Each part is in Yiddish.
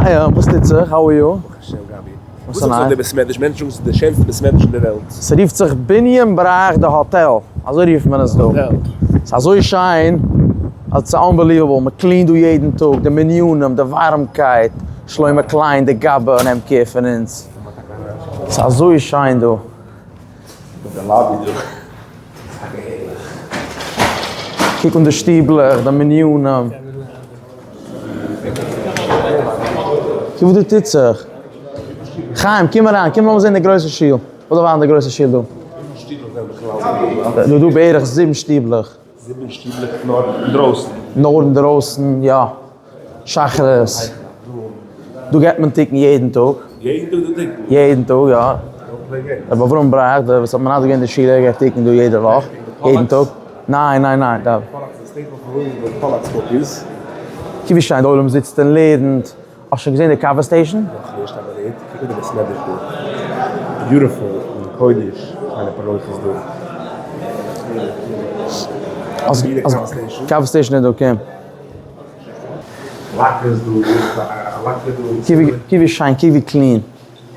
חיים, וואס טוט זיך? How are you? ברוך השם גבי. וואס זאגסטו אויף די בית מדרש? מענטשן זאגן ס'איז די שענסטע בית מדרש אין די וועלט. ס'רופט זיך בנין בראך די האטעל, אזוי רופט מען עס דא. ס'איז אזוי שיין אז ס'איז unbelievable, מ'קלינט דא יעדן טאג, די מנינים, די ווארעמקייט, שלמה קליין די גבאי נעמט care פון אונז. ס'איז אזוי שיין דא. די lobby דא איז טאקע הערליך. קוק אן די שטיבלעך, די מנינים. קוק וואס דא טוט זיך. חיים, קום אריין, קום לאמיר זען די גרויסע שול. וואס דארף זיין די גרויסע שול דא? דא דא בערך זיבן שטיבלעך. זיבן שטיבלעך נאר אינדרויסן? נאר אינדרויסן, יא. שחרית. דא געט מען תיקון יעדן טאג. יעדן טאג דא תיקון? יעדן טאג, יא. רבי אברהם בראך, דער וואס האט מנדב געווען די שול, ער געט תיקון דא יעדע וואך, יעדן טאג. ניין, ניין, ניין. קוק ווי שיין די עולם זיצט און לערנט. האסט שוין געזען די קאווע station? נאכנישט אבער הערט, קוק אן די בית מדרש דא. Beautiful און קודש, שיינע פרוכת דא. קאווע station איז דא, קום. Lockers דא, א locker דא. קוק ווי שיין, קוק ווי clean.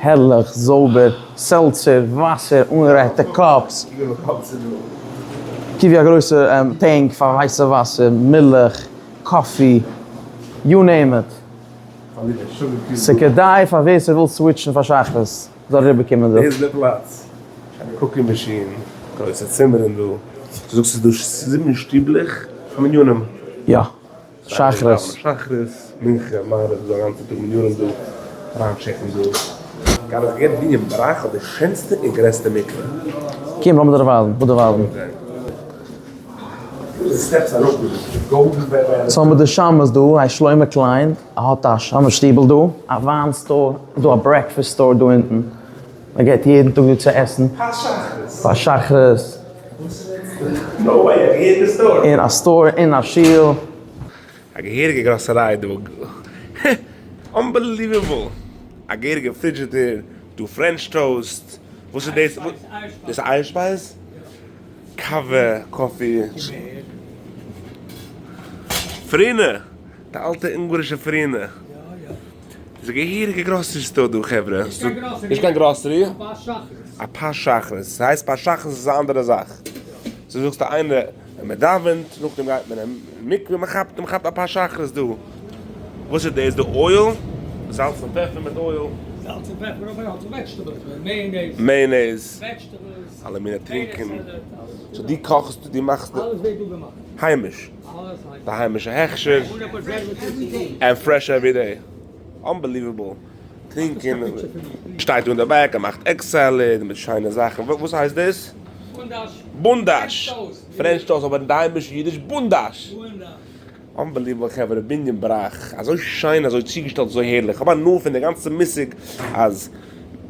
הערליך, זויבער, seltzer, וואסער, אנגערייטע cups. קוק ווי א גרויסע tank פאר הייסע וואסער, מילך, coffee, you name it. ס'כדאי פאר ווער ס'וויל switch ן פאר שחרית זאל אריבערקומען דא. דאס איז די פלאץ. שיינע cooking machine, גרויסע צימערן דא. דו זאגסט ס'איז דא זיבן שטיבלעך פאר מנינים? יא. שחרית. שחרית, מנחה, מעריב איז דא א גאנצע טאג מנינים דא, אריינטשעקן דא. גאנץ געהערט בנין בראך האט די שענסטע און גרעסטע מקווה. קום לאמיר דיר ווייזן, וואס דיר ווייזן. סאו האמיר די שמש דא, הייסט שלמה קליין, ער האט א שמש שטיבל דא, א וויין store, איז דא א breakfast store דא אונטן, מען געט יעדן טאג דא צו עסן. פאר שחרית. אין א store אין א שול. א געהעריגע גראסעריי דא. Unbelievable! א געהעריגע פרידזשידער, דא French toast, וואס איז דאס? דאס איז אייער שפייז? קאווע, coffee. פרינע! די אלטע אונגארישע פרינע. ס'איז א געהעריגע grocery store דא חברה. נישט קיין גראסערי. א פת שחרית. ס'הייסט פת שחרית איז א אנדערע זאך. סאו זאגסטו איינער ווען מ'דאווענט נאכדעם גייט מען אין מקווה מ'כאפט מ'כאפט א פת שחרית דא. וואס איז דאס? די oil? זאלץ און פעפער מיט oil. זאלץ און פעפער אבער האט vegetables, mayonnaise. Mayonnaise. Vegetables. אלע מיני טרינקען. So דו קאכסט דו מאכסט. אלעס ווערט דא געמאכט. היימיש. די היימישע הכשר. And fresh every day. Unbelievable. טרינקען. שטייט דא אין די back ער מאכט egg salad מיט שיינע זאכן. וואס הייסט דאס? בונדאש. בונדאש. French toast אבער אין די היימישע אידיש בונדאש. Unbelievable חברה בנין בראך. אזוי שיין אזוי צוגעשטעלט אזוי הערליך. כ'האב הנאה פון די גאנצע מושג אז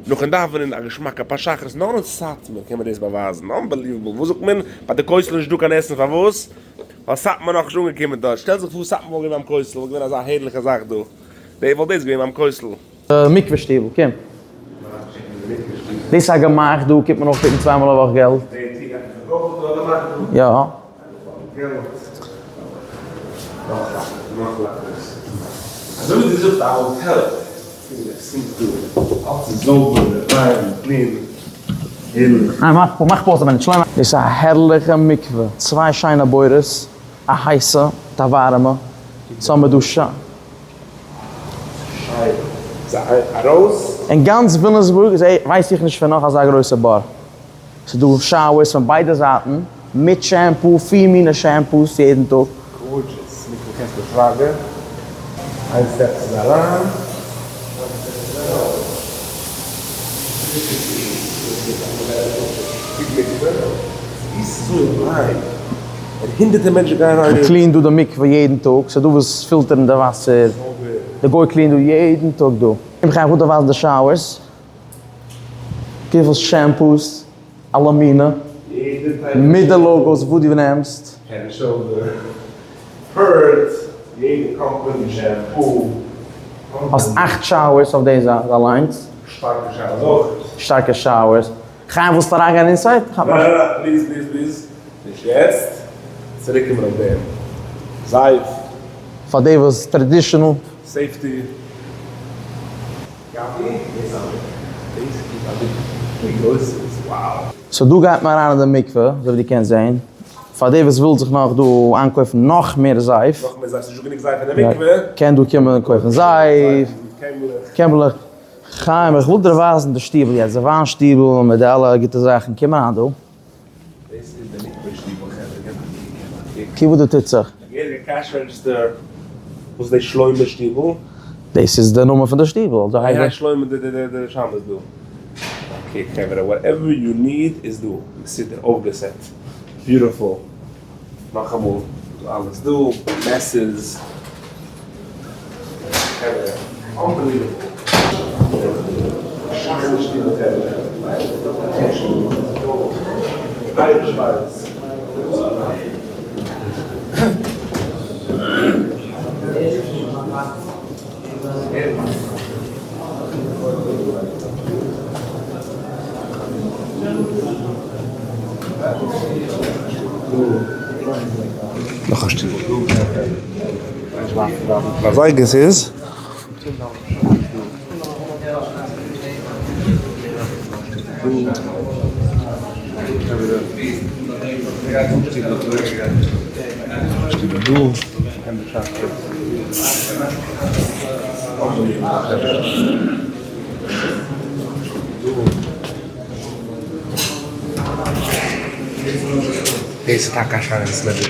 נאכן דאווענען א געשמאקע פת שחרית נאר אין סאטמאר קען מען דאס באווייזן. Unbelievable. וואס זאגט מען? ביי די כותל איז נישטא קיין עסן פארוואס? ווייל סאטמאר נאכנישט אנגעקומען דארט. שטעל זיך פאר סאטמאר וואלט געווען ביים כותל וואלט געווען אזא הערליכע זאך דא. די וואלט דאס געווען ביים כותל. מקווה שטיבל, קום. דאס איז א גמח דא קומט מען אויך פיקן צוויי מאל א וואך געלט. יא. ניין מאך pause א מינוט שלמה. דאס איז א הערליכע מקווה, צוויי שיינע בורות, א הייסע מיט א ווארעמע, סאו האמיר דא ש. אין גאנץ וויליאמסבורג איז ווייס איך נישט פון נאך אזא גרויסע בור. ס'איז דא showers פון ביידע זייטן, מיט shampoo, פיר מינע shampoos יעדן טאג. Gorgeous, מקווה קענסט די פראגע, איין step איז אריין, איין step איז ארויס. מ'קלינט דא די מקווה יעדן טאג, ס'איז דא וואס פילטערן די וואסער, די גוי קלינט דא יעדן טאג דא. איך גיי אראפ ווייזן די showers, וויפיל shampoos, אלע מינע, מיט די logos וואס דו נעמסט. האסט אכט showers אויף די זייט אליינס. שטארקע showers. חיים ווילסט אריינגיין inside? ניין ניין ניין please please please נישט יעצט, צוריק קומען אויף דעם. זייף. פאר די וואס traditional. Safety. So דא גייט מען אריין אין די מקווה, אזוי ווי דו קענסט זען, פאר די וואס וויל זיך נאך דא איינקויפן נאך מער זייף. נאך מער זייף, ס'נישט דא גענוג זייף אין די מקווה. קען דא קומען און קויפן זייף, קעמלעך. חיים, איך וויל דיר ווייזן די שטיבל יעצט, די וויין שטיבל מיט די אלע גוטע זאכן, קום אריין דא. דאס איז די מקווה שטיבל חברה, געב א קוק, געב א קוק. קוק וואס דא טוט זיך. א געהעריגע cash register, וואס איז די שלמה שטיבל? דאס איז די נאמען פון די שטיבל, אזוי הייסט די. שלמה די די די שמש דא. Okay חברה, whatever you need איז דא, מסודר, אויפגעסעט, beautiful. נאכאמאל, דא אלעס דא, מעסערס. חברה, unbelievable. שחרית שטיבל חברה. אייער שווארץ. נאך א שטיבל דא. אזוי עס איז. שטיבל דא. דאס איז טאקע א שיינע סלעדזש.